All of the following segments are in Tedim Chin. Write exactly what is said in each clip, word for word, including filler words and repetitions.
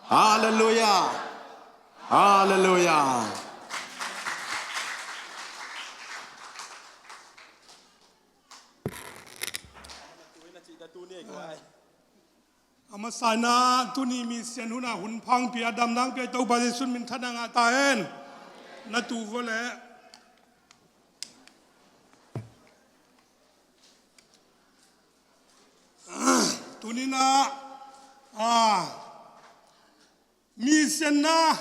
Halleluiah. Halleluiah. A masa in ah tuni mission hun ah hun pha hong pia, damna hong pia Topa Jesu min thang a ngah ta hen. Na tu vua leh. Tuni in ah, ah, mission na,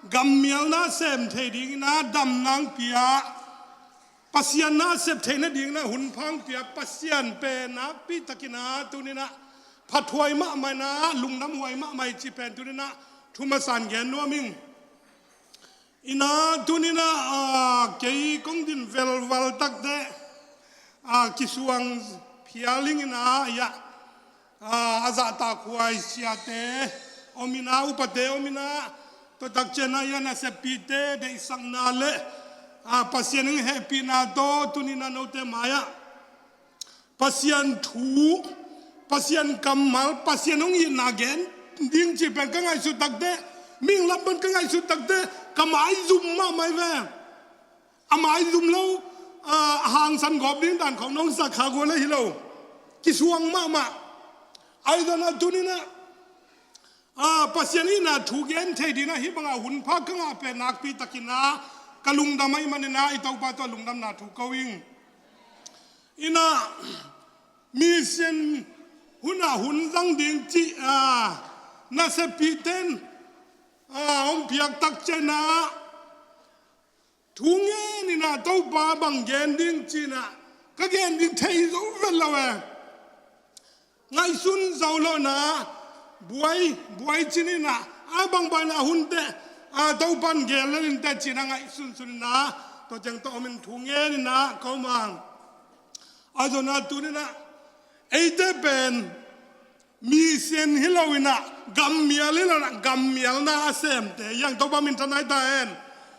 gammial na sem thei dingin ah damna hong pia, Pasian na sep theihna dingin ah hun pha hong pia Pasian pen nakpi takin ah tuni in ah phathuai mahmah in ah lungdam huai mahmah hi cih pen tuni in ah thu masa in gen nuam ing. In ah tuni in ah, ah, kei kong din velval tak teh, ah, kisuang phial dingin ah, ah, a zahtakhuai siate om in ah, upate om in ah, tua tak ciang ah, ah, naseppihte deihsakna leh, ah, Pasian in hehpihna tawh tuni in ah note mai-ah Pasian thu, Pasian kammal, Pasian hong itna gen ding cih pen ka ngaihsut tak teh, mihing lam pan ka ngaihsut tak teh, ka maizum mahmah hi ve. A maizum lo, ah, hangsan gawp ding dan khawng nong sak kha gual ahi lo. Kisuang mahmah. Ahi zongin ah tuni in ah, ah, Pasian itna thu gen thei dingin ah hih bangah hun pha ka ngah pen nakpi takin ah ka lungdam ahih manin ah i Topa tawh lungdamna thu ko ing. In ah mission hun ah hun zang ding cih, ah, naseppihte in, ah, hong piak tak ciang ah thu ngen in ah Topa bang gen ding ci-in ah ka gen ding thei zo vet lo e. Ngaihsun zo lo in ah buai, buai ci-in in ah, a bangbang in ah hun teh, ah, Topa in gen lel in teh ci-in ah ngaihsunsun in ah tua ciang tawh om in thu ngen in ah ko mang. Ahi zongin ah tuni in ah eite pen mission hi lo in ah, gammial hi lo in ah, gammial na a semte hi hang. Topa min thang ahi ta hen.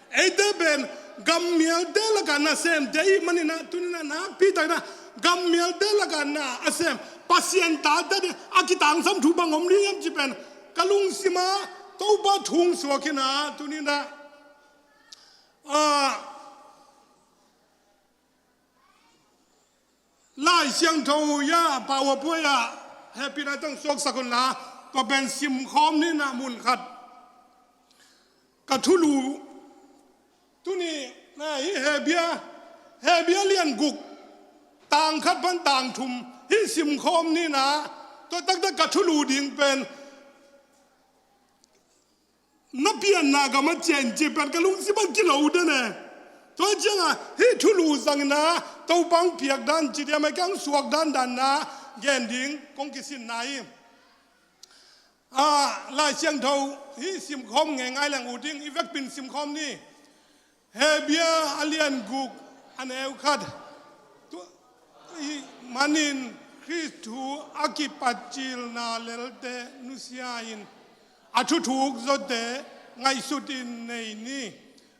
Eite pen gammialte lakah nasemte ahih manin ah tuni in ah nakpi takin ah gammialte lakah na a sem Pasian tate ading a kitangsam thu bang om ding hiam cih pen ka lungsim ah Topa thu hong suak in ah tuni in ah, ah, Lai Siangtho ah, PowerPoint ah, hehpihna tawh suaksak un la, tua pen simkhawm ni in ah mun khat. Ka thulu, tuni, na, hih Hebru, Hebru lian guk, tang khat pan tang thum, hih simkhawm ni in ah, tua taktak ka thulu ding pen, na pianna gam ah ciah in cih pen ka lungsim ah kilo den e. Tua ciangah hih thulu zang in ah Topa hong piak dan ci diam, ahih kei leh hong suak dan dan in ah gen ding kong kisin na hi. Ah, Lai Siangtho hih simkhawm ngeingai leng ut ing, i vekpi in simkhawm ni. Hebru a lian guk a neu khat. Tua ahih manin Khrih thu a kipatcilna lelte nusia in, a thuthuk zawte ngaihsut in nei ni.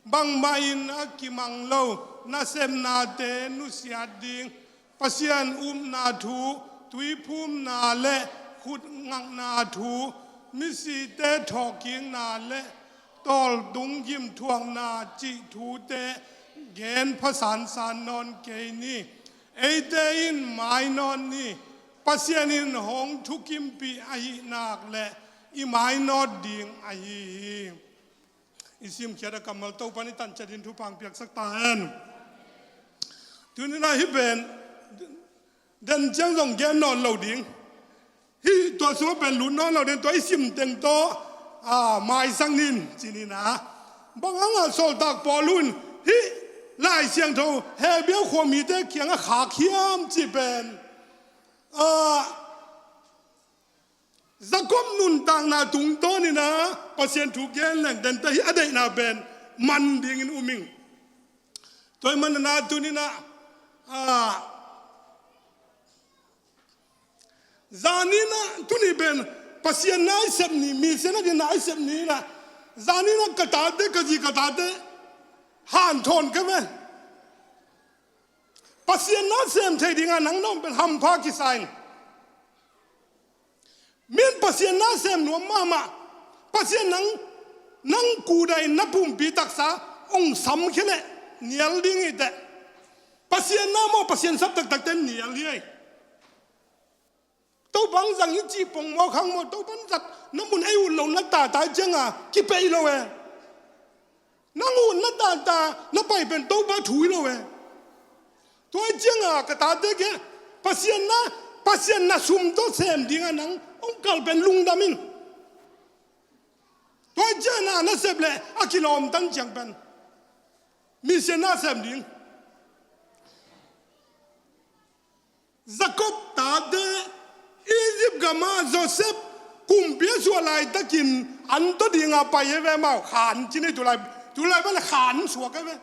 Bangmah in a kimang lo nasepnate nusiat ding, Pasian upna thu, tuiphumna le khut ngakna thu, misite thawhkikna le tawltung gimthuakna cih thute gen pha sansan nawn kei ni. Eite in mainawt ni. Pasian in hong thukimpih ahih nak leh i mainawt ding ahi hi. I simkhiat a kammal Topa'n i tan ciat in thupha hong piaksak ta hen. Tuni-in ah hih pen den ciang zong gen nawn lo ding. Hih tua sungah pen lut nawn lo ding, tua i sim teng tawh, ah, maisak ni in ci-in ah. Bang hangah sawltak Paul in hih Lai Siangtho Hebru khua mite kiangah khak hiam cih pen, ah, Jakob nuntakna tungtawn in ah Pasian thu gen leng dente hih a deihna pen man dingin um ing. Tua ahih manin ah tuni-in ah, ah, zan in ah tuni pen Pasian na i sep ni, mission a ding na i sep ni in ah, zan in ah ka tate, ka zi ka tate hanthawn ka ve. Pasian na sem thei dingah nang na om pen hampha kisa in. Min Pasian na sem nuam mahmah, Pasian nang, nang kudain na pumpi taksa hong samkhia leh nial ding hi teh. Pasian na maw, Pasian sap taktakte nial hi ei. Topa hong zang hi cih pongmawk hang maw, Topa hong zat na mun ei ut lo na tata hi cianga kipei lo e. Nang ut na tata na pai pen Topa thu hi lo e. Tua hi cianga ka tate ke, Pasian na, Pasian na sum tawh sem dinga nang hong kal pen lungdam in. Tua hi cianga na sep leh a kilawmtan ciang pen mission na sem ding. Jacob tate Egypt gama Joseph kumpi a suah laitakin an tawh dinga pai e ve mau, khan ci ni, tulai, tulai bale khan suak e ve.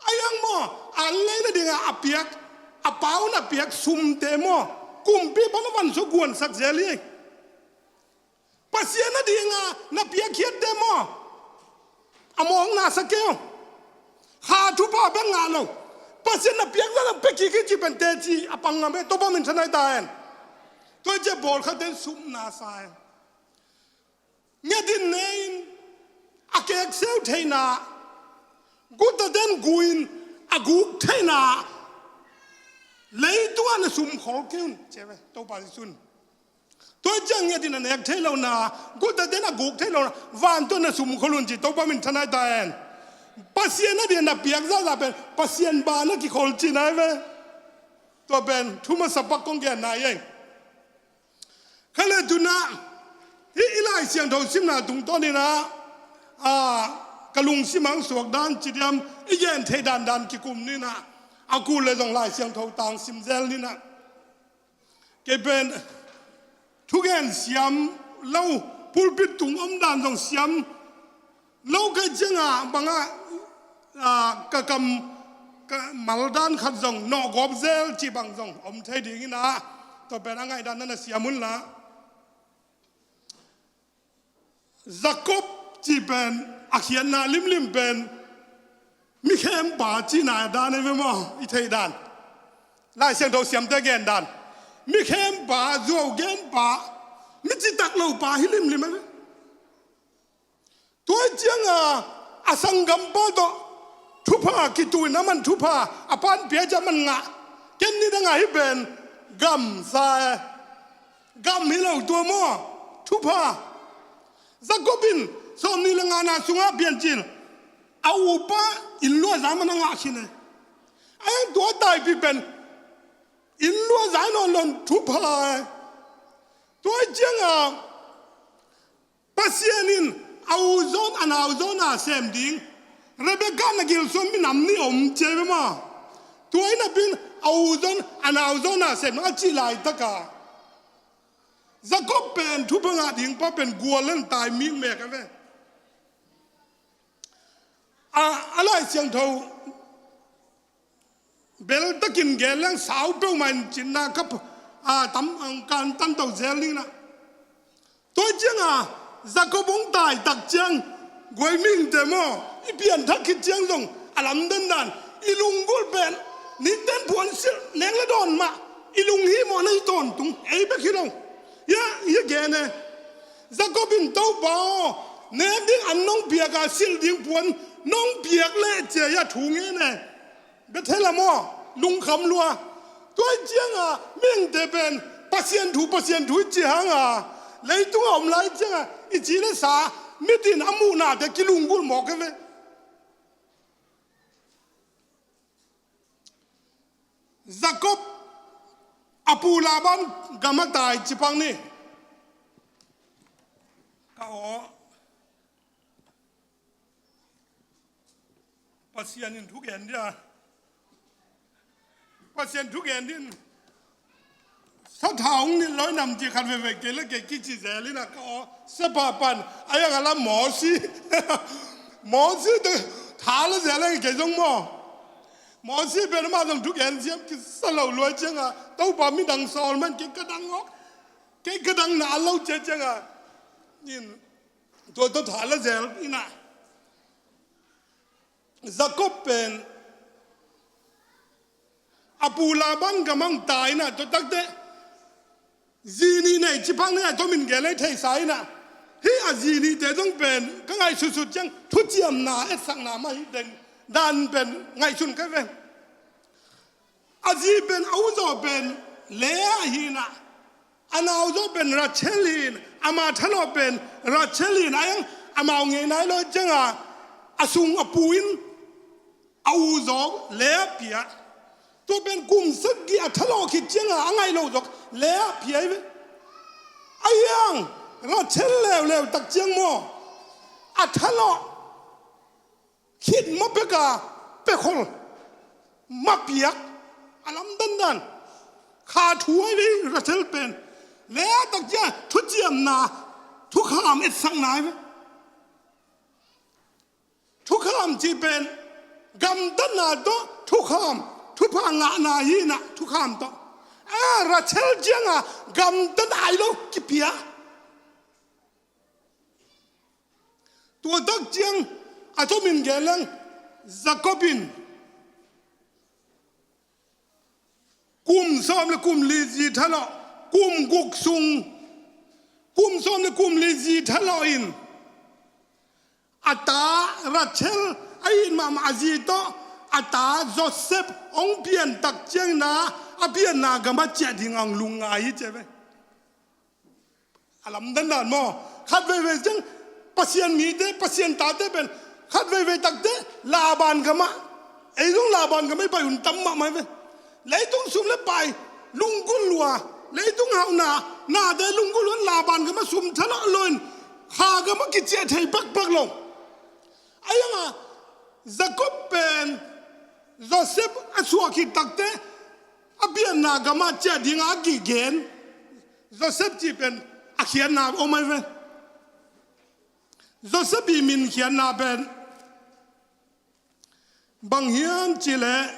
A yang maw, an leina dinga a piak, a paun a piak sumte maw, kumpi pan a van suak guansak zel hi. Pasian a dinga na piakkhiatte maw, a mawkna sa kei aw. Kha thupha bek ngah lo, Pasian na piak zah zah pia kik hi ci pen teci a pang ngam e, Topa min thanai ta hen. Tua hi ciah bawlkhatte in supna sa hen. Ngetin ne in a kekseu theihna, guta den gu in a guk theihna, leitungah na sumkhol kei un ci e ve Topa Jesuh in. Tua hi ciang ngetin a nek thei lohna, guta den a guk thei lohna, van tawh na sumkhol un ci, Topa min thanai ta hen. Pasian a dinga na piak zah zah pen Pasian ba na kikhol cihna hi ve. Tua pen thu masa pak kong genna hi ei. Kha le tunah hih i Lai Siangtho simna tungtawn inah, a, ka lungsim ah hong suak dan ci diam, i gen theih dandan kikum ninah, a kul le zong Lai Siangtho tang sim zel ninah. Kei pen thugen siam lo, pulpit tung omdan zong siam lo ka hih ciangah bangah, a, ka kam ka maldan khat zong nawhgawp zel cih bang zong om thei ding inah, tua pen a ngaihdan na na siam unla. Jacob cih pen a khiatna limlim pen mikhempa cihna dan hi ve maw, i theih dan. Lai Siangtho siamte gen dan, mikhempa, zuau genpa, mi citak lopa hi limlim hi ve. Tua hi cianga a sanggampa tawh thupha kituh in a man thupha a pan pia ciah man ngah. Ken nidangah hih pen gam sa e. Gam hi lo tua maw, thupha. Jacob in sawmnih le ngana sungah piancil a upa inn luahza man a ngah khin e. A hiang tua taipih pen inn luahza hi nawn lo in thupha e. Tua hi cianga Pasian in a u zawn a nau zawn a sem ding, Rebekah na gilsuan minam nih om ci hi ve maw. Tua hi napi in a u zawn a nau zawn a sem ding a cih laitaka Jacob pen thupha ngah ding pa pen gual in tai mikmek a ve. A, a Lai Siangtho beltakin gen leng sau peuhmah in cinna ka, a, tam, a, kan tanto zel ningnah. Tua hi cianga Jacob hong taitak ciang guai mihingte maw, i pianthak khit ciang zong a lamdandan i lunggulh pen niten puan silh nek le dawn mah i lunghimawhna hi tawntung, ei bek hi lo. Ia, ia gen e. Jacob in Topa aw, nek ding an nong piaka silh ding puan nong piak leh cia ia thu ngen e. Bethel ah maw, lungkham lua. Tua hi cianga mihingte pen Pasian thu, Pasian thu i ci hanga leitungah om lai cianga i ci le sa, mitin a muhnate kilunggulh mawk hi ve. Jacob a pu Laban gam a tai ci pak ni. Ka aw. Pasian in thugen dia. Pasian thugen din. Sathau hong nilh lo nam ci khat veve kei le kei kici zel inah ka aw. Siapa pan a yang a la Mosi. Mosi te tha la zel a kei zong maw. Mosi pen amah zong thugen siam kisa lo luai cianga Topa midang sawl man kei ka dang ngawk. Kei ka dang na a lo cia cianga. In tua tawh tha la zel inah. Jacob pen a pu Laban gam ah hong tai inah, tua takte zi nih nei ci phak ni a, tua min gen lei theisa inah. Hih a zi nihte zong pen ka ngaihsutsut ciang thuciamna etsakna mah hi teng dan pen ngaihsun ka hi ve. A zi pen, a uzaw pen Leah hi in ah, a nauzaw pen Rachel hi in, ama thalawh pen Rachel hi in, a iang amau ngei nai lo ciangin a sung a pu in a uzaw Leah pia. Tua pen kum sagih a thalawh khit ciangin a ngaih loh zawk Leah pia hi ve. A iang Rachel leuleu tak ciang maw, a thalawh khit ma pek a, pekholh ma piak, a lamdandan kha thu ahi ve. Rachel pen Leah tak ciang thuciamna, thukham etsakna ahi ve. Thukham cih pen gamtatna tawh thukham, thupha ngahna hi in ah, thukham tawh. A, Rachel ciangin gamtatna ahi lo kipia. Tua tak ciang a tomin gen leng, Jacob in kum sawm le kum li zi thalawh, kum guk sung kum sawm le kum li zi thalawh in a ta Rachel a it mahmah a zi tawh a ta Joseph hong pian tak ciangin ah, a pianna gamah ciah ding a hong lungngai hi ci ve. A lamdandan maw? Khat veivei ciang Pasian mite, Pasian tate pen khat veivei takte Laban gamah, ei zong Laban gamah i pai hun tam mahmah hi ve. Leitung sum le pai lunggulh lua, leitung hauhna, nate lunggulh lua in Laban gamah sum thalawh lo in kha gamah kiciah thei pakpak lo. A iang a Jacob pen Joseph a suah khit takte a pianna gamah ciah ding a kigen. Joseph cih pen a khiatna om ahi ve. Joseph i min khiatna pen bang hiam cih leh,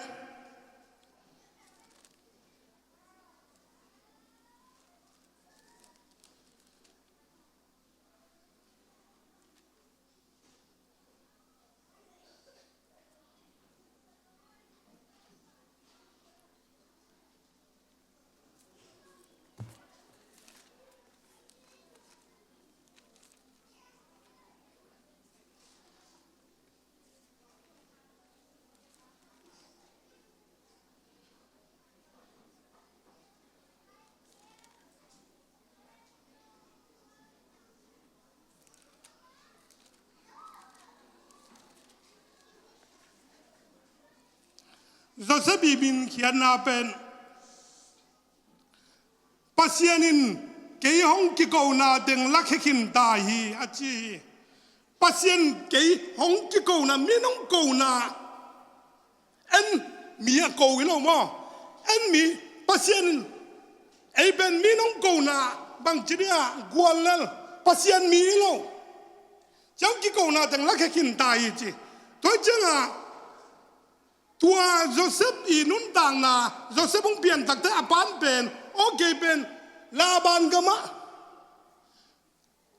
Joseph i min khiatna pen, Pasian in kei hong kikona teng lakhia khin ta hi, a ci hi. Pasian kei hong kikona, mi nong kona, en mi a ko hi lo maw? En mi, Pasian in ei pen mi nong kona, bangci dia guallel, Pasian mi hi lo. Ciang kikona teng lakhia khin ta hi ci. Tua ciangin tua Joseph i nuntakna, Joseph hong pian takte a pan pen, aw kei pen Laban gamah,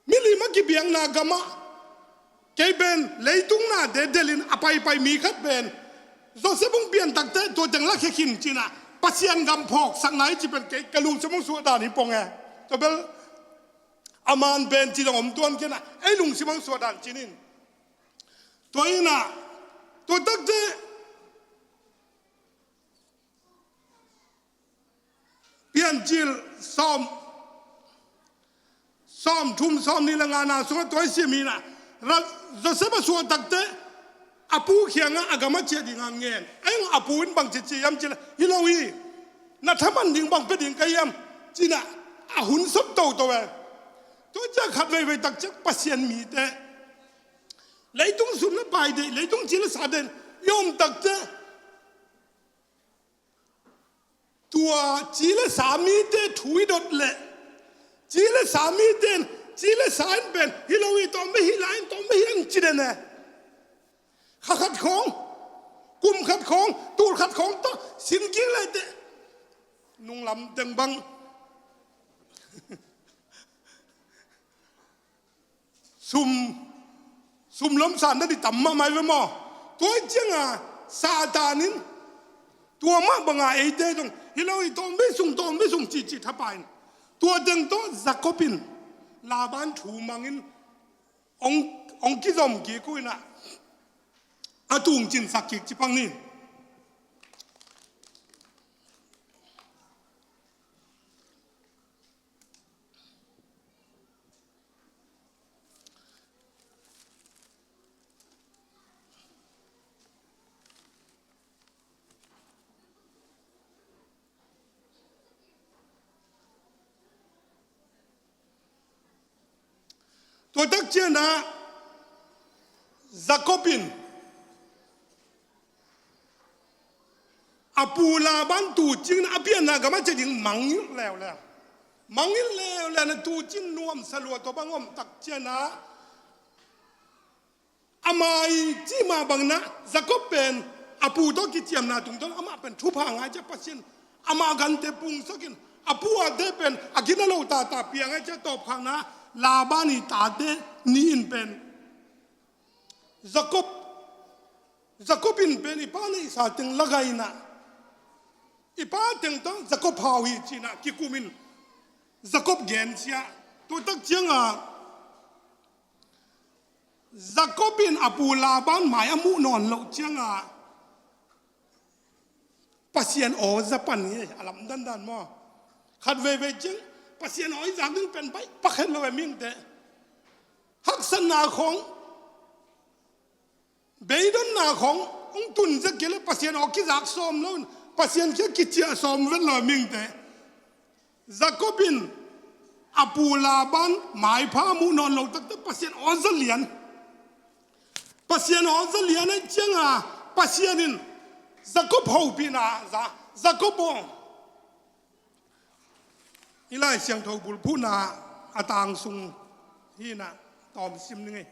milim a kibiakna gamah, kei pen leitung nate delhin a paipai mi khat pen, Joseph hong pian takte tua teng lakhia khin ci-in ah, Pasian gam phawksakna hi ci pen kei ka lungsim hong suah dan hi pong e. Tua bel a man pen ci zong om tuan kei in ah, ei lungsim hong suah dan ci-in. Tua in ah, tua takte Piancil sawm, sawm thum, sawm nih le ngana sungah tua i sim hi in ah, Ra-, Joseph a suah takte a pu kiangah a gamah ciah dingin ngen. Ei, a pu in bang ci ci hiam cih leh, hi lo hi, na thaman ding bang pia ding ka hiam, ci-in ah a hun sawt toto e. Tua ciang khat veivei tak ciang Pasian mite, leitung sum le pai deih, leitung ci le sa deih i om takte, tua ci le sa mite thu i dot leh, ci le sa mite in, ci le sa in pen hi lo hi, tawm beh hi lai in, tawm beh hi lai in ci den e. Kha khat khawng, kum khat khawng, tul khat khawng tawh sin kik leh teh, nunglam teng bang sum, sum lom san dan i tam mahmah hi ve maw? Tua hi ciangin Satan in tua mah bangin eite zong hi lo hi, tawm beh sung, tawm beh sung cihcih thapai in, tua teng tawh Jacob in Laban thu mangin ong, ong kizom kik uh inah, a tungcin sak kik ci pang ni. Tua tak ciangah Jacob in a pu Laban tu cingin a pianna gam a ciah ding mangngilh leuleu. Mangngilh leuleu na tu cin nuamsa lua tua bang om tak ciangah ama i cih mah bangin ah Jacob pen a pu tawh kiciamna tungtawn amah pen thupha ngai ciah Pasian amah gante pungsakin a pu ate pen a gina lo tata piang ngai ciah tawpkhakna Laban i tate nih in pen Jacob, Jacob in pen i pa neihsa teng lagaina i pa teng tawh Jacob hau hi cinah kikumin Jacob gensia. Tua tak ciangah Jacob in a pu Laban mai a muh nawn loh ciangah Pasian aw za pan hi a lam dandan maw? Khat veivei ciang Pasian aw i zak ding pen baih pakhet lo e mihingte. Haksatna khong beidonna khong ong tun zia kei le Pasian aw kizak sawm lo in Pasian kia kiciah sawm vet lo e mihingte. Jacob in a pu Laban maipha muh nawn lo takte Pasian aw za lian. Pasian aw za lian ahi cianga Pasian in Jacob hopihna za Jacob aw. I Lai Siangtho bulphuhna a tang sung hinah tawm sim ning ei.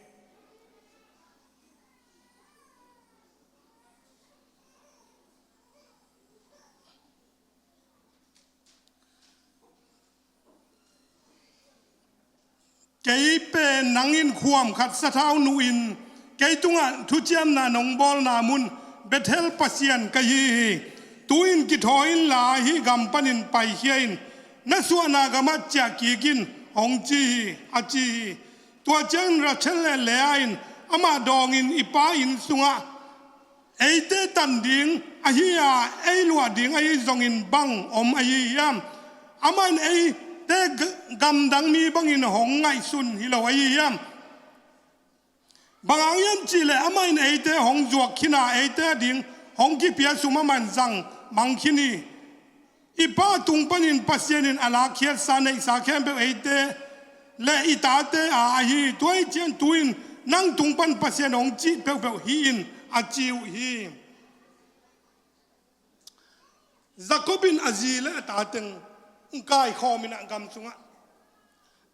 Kei pen nang in khuam khat sathau nuhin kei tungah thuciamna nong bawlna mun Bethel Pasian ka hi hi. Tu-in kithawi inla hih gam panin paikhia in na suahna gamah ciah kik in hong ci hi a ci hi. Tua ciangin Rachel le Leah in amah dawngin i pa inn sungah eite tan ding ahi a ei luah ding ahi zongin bang om ahi hiam? Amah in eite gamdang mi bangin hong ngaihsun hi lo ahi hiam? Bang hang hiam cihleh amah in eite hong zuak khin a eite ading hong kipia sum amah in zang mang khin hi. I pa tung panin Pasian in a lakkhiatsa neihsa khempeuh eite le i tate a ahi hi. Tua hi ciang tu-in nang tung pan Pasian hong cih peuhpeuh hi in a ci uh hi. Jacob in a zi le a ta teng hong kaikhawm inah gam sungah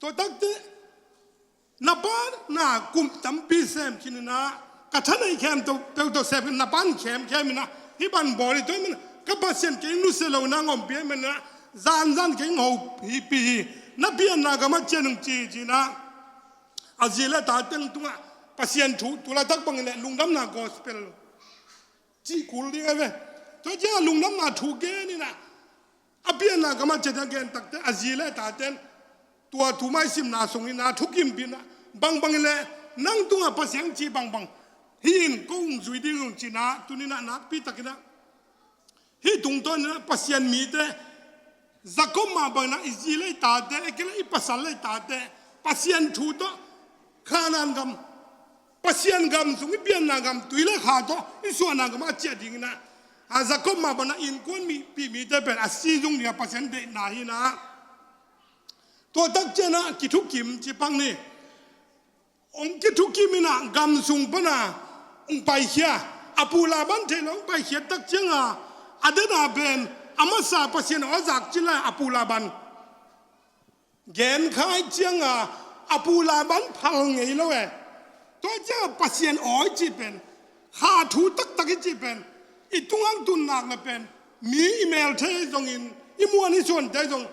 tua takte na pa na kum tampi sem khin inah ka thaneih khem to peuh to sem khin na pa in khem khem inah hih ban bawl hi tua hi man ka Pasian kei nusia lo inah ngawmpi hi man inah zanzan kei ngawmpi hi na pianna gamah cian hong ci hi ci inah a zi le a ta teng tungah Pasian thu tulatak bangin le lungdamna gospel cih kul ding a ve. Tua ciangah lungdamna thu gen inah a pianna gamah cian a gen takte a zi le a taten tua thu maisimna sung inah thukimpih inah bangbang inle nang tungah Pasian cih bangbang hi in ko hong zui ding hong ci inah tuni inah nakpi tak inah hih tungtawn inah Pasian mite Jacob mah bang inah i zi le i tate a kei le i pasal le i tate Pasian thu tawh Khanaan gam Pasian gam sung i pianna gam tui le kha tawh i suahna gamah a ciah ding inah a Jacob mah bang inah innkuan mipih mite pen a si zung dingah Pasian deihna hi inah tua tak cianah kithukim ci pang ni. Hong kithukim inah gam sung pana hong paikhia a pu Laban theih lo hong paikhiat tak cianga a dena pen a masa Pasian aw a zak ci lai a pu Laban genkhai cianga a pu Laban phal ngei lo e. Tua cianga Pasian aw i cih pen kha thu taktak i cih pen i tungah tun nak le pen mi i mel thei zongin i muan i suan thei zong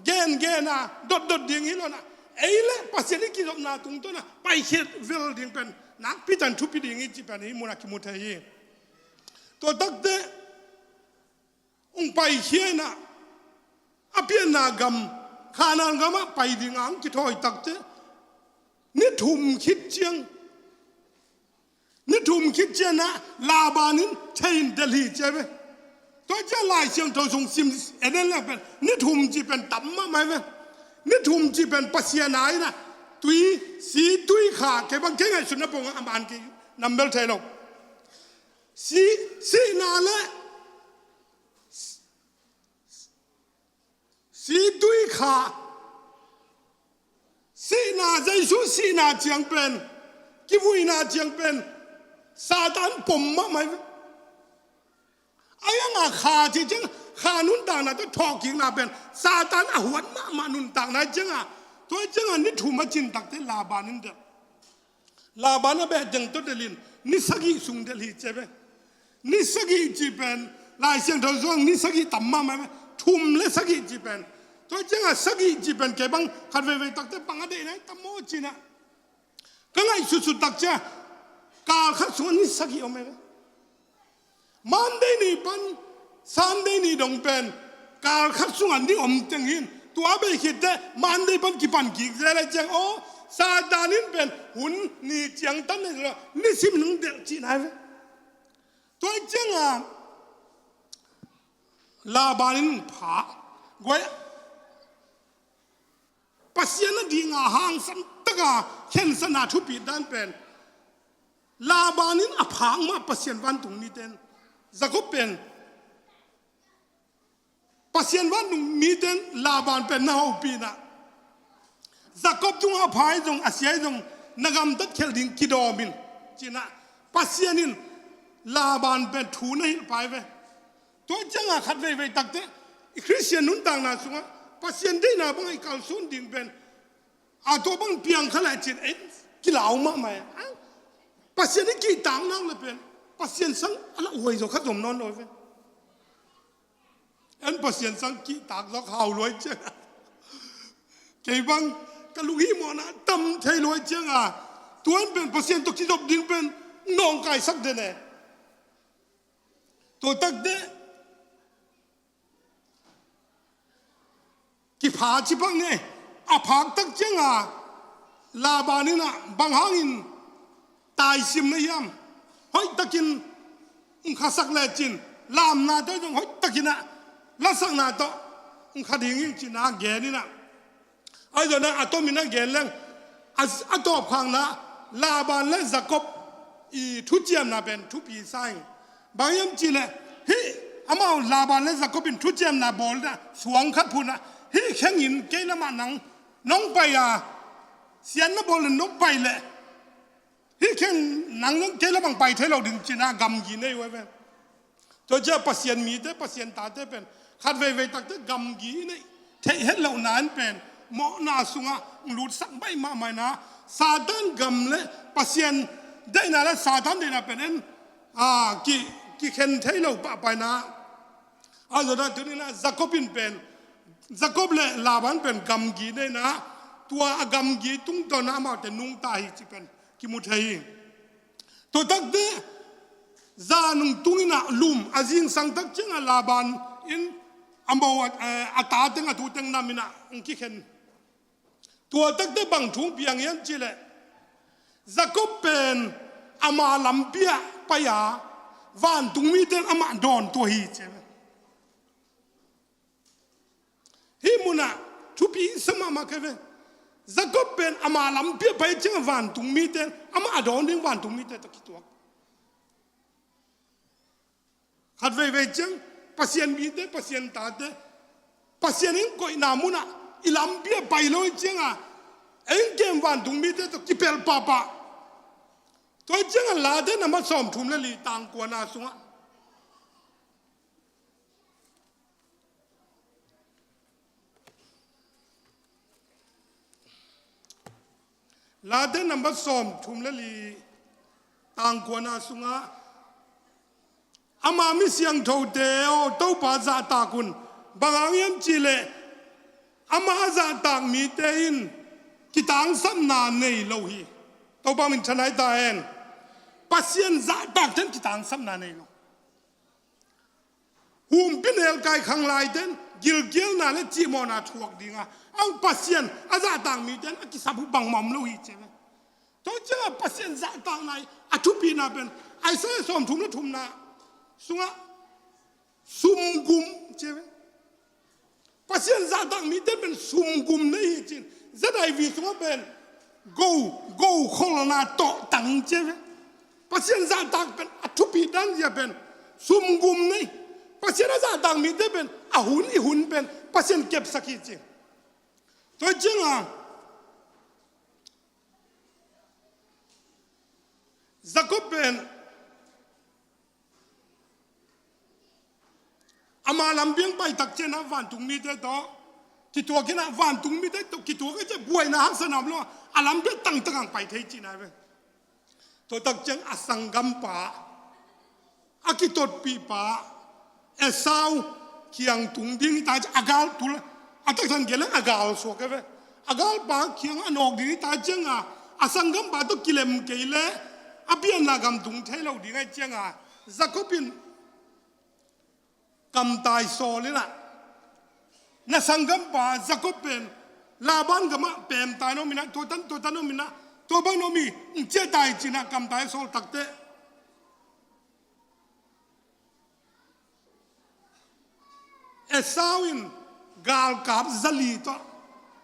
gen gen a dot dot ding hi lo na ei le Pasian i kizopna tungtawn a paikhiat vel ding pen nakpi tan thupi ding i cih pen i muan a kimu thei hi. Tua takte hong paikhia inah a pianna gam Khanaan gamah pai dingah hong kithawi takte Ni thum khit ciang, ni thum khit ciangah Laban in thei in delh hi ci a ve. Tua ciang Lai Siangtho sung sim en en leng pen ni thum cih pen tam mahmah hi ve. Ni thum cih pen Pasian a in ah tui, si tui kha, kei bang kei ngaihsutna pongah a man kei nam bel thei lo. Si, sihna le si tui kha, sihna, Jesu sihna ciang pen, kivuina ciang pen Satan pom mahmah hi ve. A ianga kha ci ciang, kha nuntakna tawh thawhkikna pen Satan a huat mahmah nuntakna hi cianga, tua hi cianga ni thum a cin takte Laban in delh. Laban a beh teng tawh delhin ni sagih sung delh hi ci a ve. Ni sagih cih pen Lai Siangtho sungah ni sagih tam mahmah hi ve. Thum le sagih cih pen, tua ciangah sagih cih pen kei bang khat veivei takte bang a deihna hi tam maw cinah, ka ngaihsutsut tak ciang kal khat sungah ni sagih om hi ve. Monday ni pan Sunday ni dong pen kal khat sungah ni om teng hi in, tua bei khitteh Monday pan kipan kik zel hi ciang, aw, Satan in pen hun ni ciangtan ni lo, nisim in hong delh cihna hi ve. Tua hi cianga Laban in phak guai. Pasian a dinga hangsan taka khensatna thupit dan pen Laban in a phak mah, Pasian vantung mite in, Jakob pen Pasian vantung mite in Laban pen na hopih in ah, Jakob tungah a pha hi zong, a sia hi zong, na gamtat khelh ding kidawm in, cinah Pasian in Laban pen thu na hilh pai ve. Tua ciangah khat veivei takte i Khristian nuntakna sungah Pasian deihna bangah i kalsuan ding pen a tua bang piang kha leh cin en kilau mahmah e. Pasian i kihtak nak le pen Pasian sang a lauhuai zaw khat zom nawn lo ve. En Pasian sang kihtak zawk hau luai ciang, kei bang ka lunghimawhna tam thei luai cianga, tua en pen Pasian tawh kizop ding pen nawngkaisak den e. Tua takte kipha cipak ni. A phak tak cianga Laban in ah bang hangin taisim na hiam? Hoihtakin hong khasak lecin, lamna tawh zong hoihtakin ah lasakna tawh hong kha ding hi, cinah gen in ah. Ahi zongin a tomin a gen leng, a, a tawpkhakna Laban le Jakob i thuciamna pen thupi sa ing. Bang hiam cihleh, hih amau Laban le Jakob in thuciamna bawl in ah suang khat phut in ah, hih khengin kei lamah nang nong pai a, sian na bawl in nong pai leh, hih kheng nang nong kei lamah pai thei lo ding, cinah gamgi nei uh a ve. Tua ciah Pasian mite, Pasian tate pen khat veivei takte gamgi i neih theih het lohna in pen mawhna sungah lutsak baih mahmah in ah, Satan gam le Pasian deihna le Satan deihna pen en, a, ki, kikhen thei lo pahpah in ah. A zawhna tuni in ah Jakob in pen, Jakob le Laban pen gamgi nei in ah, tua a gamgi tungtawn ah amaute nungta hi cih pen kimu thei hi. Tua takte zan hong tung in ah lum a zingsang tak ciangah Laban in a mo, eh, a ta teng a tu teng nam in ah hong kikhen. Tua takte bang thu hong piang hiam cihleh, Jakob pen ama lampi ah pai a, vantung mite in amah dawntuah hi ci a ve. Hih munah thupi sa mahmah ka hi ve. Jakob pen ama lampi ah pai ciangah vantung mite in amah a dawn ding, vantung mite tawh kituak. Khat veivei ciang Pasian mite, Pasian tate, Pasian in koihna munah i lampi ah pai lo hi ciangah, ei in kem vantung mite tawh kipelh pahpah. Tua hi ciangah Late nambat sawmthum le li, tang kuana sungah, Late nambat sawmthum le li, tang kuana sungah, ama mi siangthote aw, Topa zahtak un. Bang hang hiam cihleh, ama a zahtak mite in kitangsapna nei lo hi. Topa min thanai ta hen. Pasian zahtakte in kitangsapna nei lo. Humpinelkai khanglaite in gilkialna le cihmawhna thuak dinga, ang Pasian a zahtak mite in a kisap uh bangmah om lo hi ci a ve. Tua ciangah Pasian zahtakna a thupina pen Isaiah sawmthum le thumna sungah sumgum ci ve. Pasian zahtak mite pen sumgum nei hi cin. Z I V sungah pen go, go kholna tawhtang ci ve. Pasian zahtak pen a thupi danzia pen sumgum nei. Pasian a zahtak mite pen a hun i hun pen Pasian kepsak hi cin. Tua ciangah Jacob pen ama lampiang paitak ciangah vantung mite tawh kituak inah, vantung mite tawh kituak a ciah buaina haksa nam lo a lampiang tangtang ang pai thei cihna ve. Tua tak ciang a sanggampa a kitotpihpa Esau kiang tung ding hi ta ciah a gal tul a taksan geleng a gal suak e ve. A galpa kiang a nawk ding hi ta cianga a sanggampa tawh kilem kei le a pianna gam tung thei lo ding ahi cianga Jacob in kamtai sawl inah na sanggampa Jacob pen Laban gamah pemtai na om inah tua tan tua tan om inah tua bang na om hi, ciahtai cinah kamtai sawl takteh Esau in galkap zali tawh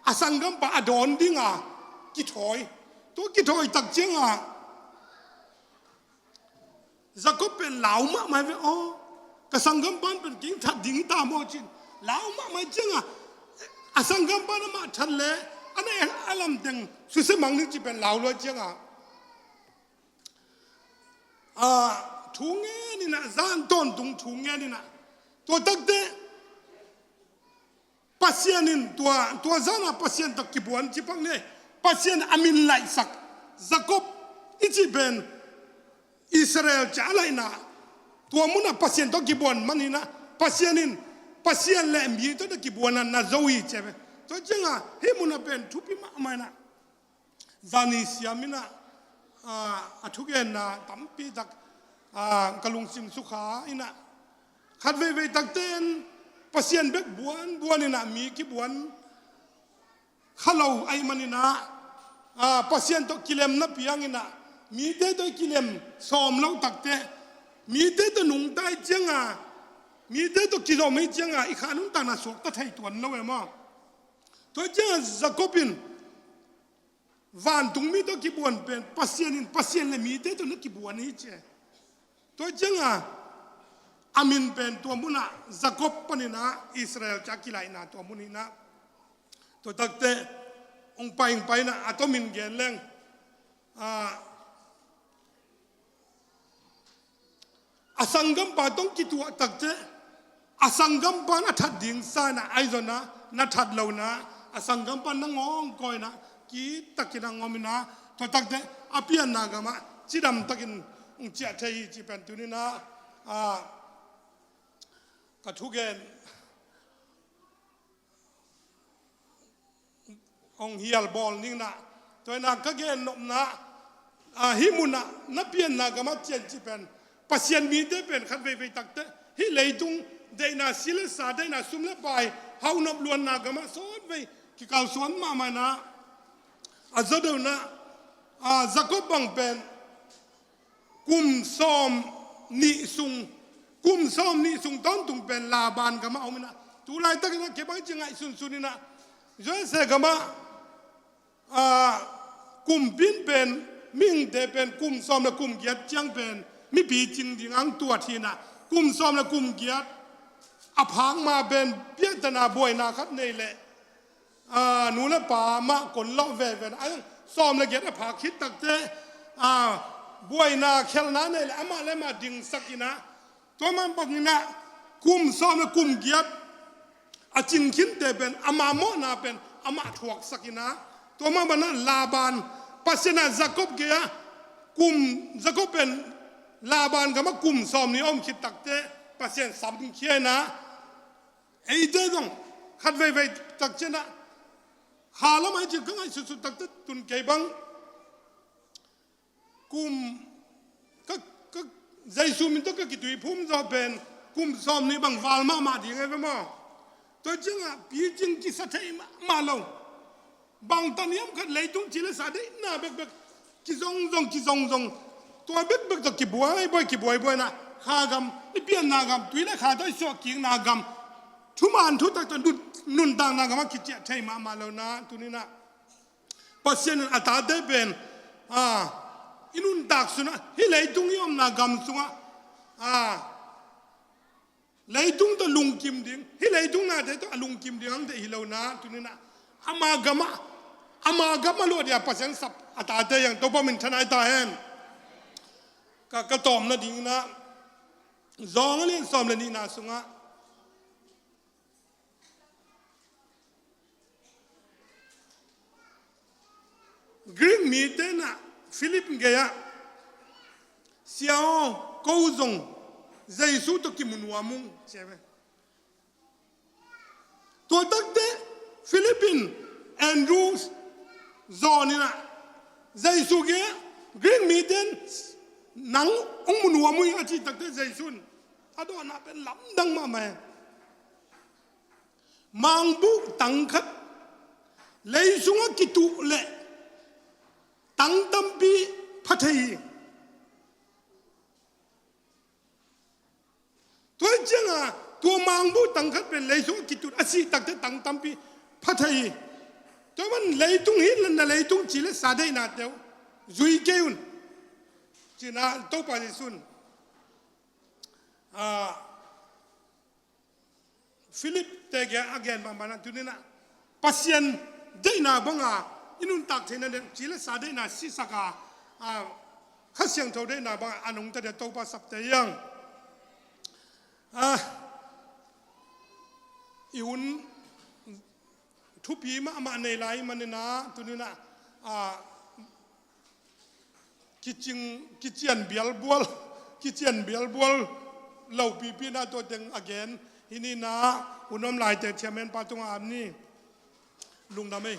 a sanggampa a dawn dinga kithawi. Tua kithawi tak cianga Jacob pen lau mahmah ve aw. Ka sanggampa pen kei in that ding hi ta maw cin lau mahmah cianga a sanggampa amah that le a na a lamteng susia mang ding ci pen lau lua cianga a thu ngen inah zan tawntung thu ngen inah tua takteh Pasian in tua, tua zana Pasian tawh kibuan ci pak ne. Pasian a min laihsak Jacob i cih pen Israel ca a laihna tua munah Pasian tawh kibuan man inah Pasian in Pasian le mi tawh na kibuan a na zo hi ci ve. Tua cianga hih munah pen thupi mahmah inah zani siam inah a thugenna tampi tak ka lungsim sukha inah khat veivei takte in Pasian bek buan buan inah mi kibuan kha lo ahih man inah Pasian tawh kilem na piang inah mite tawh kilem sawm lo takteh mite tawh nungta ih cianga mite tawh kizom ih cianga i kha nuntakna suakta thei tuan lo e maw? Tua cianga Jacob in vantung mi tawh kibuan pen Pasian in Pasian le mite tawh na kibuan hi ci. Tua cianga a min pen tua munah Jacob paninah Israel ca kilaihna tua mun hinah tua takte hong pai hong painah a tua min gen leng a a sanggampa tawh kituah takte a sanggampa na that ding sa inah aizona na that lona a sanggampa na ngawng kawina kitakin a ngawmina tua takte a pianna gamah cidam takin hong ciah thei hi ci pen tuninah ka thugen hong hial bawl ningnah tua inah ka gennopna hih munah na pianna gamah cian ci pen Pasian mite pen khat veivei takte hih leitung deihna si le sa deihna sum le pai hauhnop luanna gamah sawtvei kikalsuan mahmah inah a zaw deunah Jacob bang pen kum sawm nih sung kum sawm nih sung tawntung pen Laban gamah om inah tu laitakinah kei bang ci ngaihsunsun inah Joseph gamah kumpi in pen mihingte pen kum sawm le kum giat ciang pen mipi cing ding ang tuat hinah kum sawm le kum giat a phak ma pen piahtana buaina khat nei leh nu le pa mah kon lawh veve a sawm le giat a phak khit takte buaina khelna nei le amah le amah dingsak inah tua mah banginah kum sawm le kum giat a cingkhinte pen ama mawhna pen amah thuaksak inah tua mah banah Laban Pasian ah Jacob gei-ah kum Jacob pen Laban gamah kum sawm nih a om khit takte Pasian samkhia inah eite zong khat veivei tak cianah kha lamah i cin ka ngaihsutsut takte tun kei bang kum ka, ka Jesu min tawh ka kituiphum zawh pen kum sawm nih bang val mahmah ding e ve maw? Tua ciangah picing kisa thei mahmah lo. Bangtan hiam khat leitung ci le sa deihna bekbek Kizongzong, kizongzong. Tua bekbek tawh kibuaibuai, kibuaibuaina. Kha gam, i pianna gam, tui le kha tawh i suah kikna gam. Thuman thutak tawh nun, nuntakna gam ah kiciah thei mahmah lo na, tuni-in ah. Pasian in a tate pen, ah, i nuntak sungah, hih leitung i omna gam sungah, ah, leitung tawh lungkim ding, hih leitung nate tawh a lungkim ding hangte hi lo na, tuni-in ah ama gam ah, ama gam ah luah dia Pasian sap a tate hi hang, Topa min thang nai ta hen. Ka, ka tawpna dingin ah, John a lian sawm le nihna sungah, Greek mite in ah Philip gei ah, "Sia aw, ko zong Jesu tawh kimu nuam ung," ci ve. Tua takteh Philip in Andrew, John in ah Jesu gei ah, Greek mite in, "Nang hong mu nuam uh ing," a cih takteh Jesu in a dawhna pen lamdang mahmah hi. Mangbuh tang khat lei sungah kituh leh tang tampi pha thei hi. Tua hi ciangin tua mangbuh tang khat pen lei sungah kituh a sih takteh tang tampi pha thei hi. Tua ahih manin leitung hi, na leitung ci le sa deihnate uh zui kei un, ci-in ah Topa Jesu in, ah, Philip te gei ah a gen bangbang ah, tuni-in ah Pasian deihna banga i nuntak theihna ding, ci le sa deihna sisak a, ah, Kha Siangtho deihna banga a nungta dia Topa sapte hi hang. Ah, i hun thupi mahmah nei lai manin ah, tuni-in ah, ah, kicing, kician bialbual, kician bialbual lopipi-in ah tua teng a gen hi ni-in ah, hun om laite thiamhenpa tungah ap ni. Lungdam ei.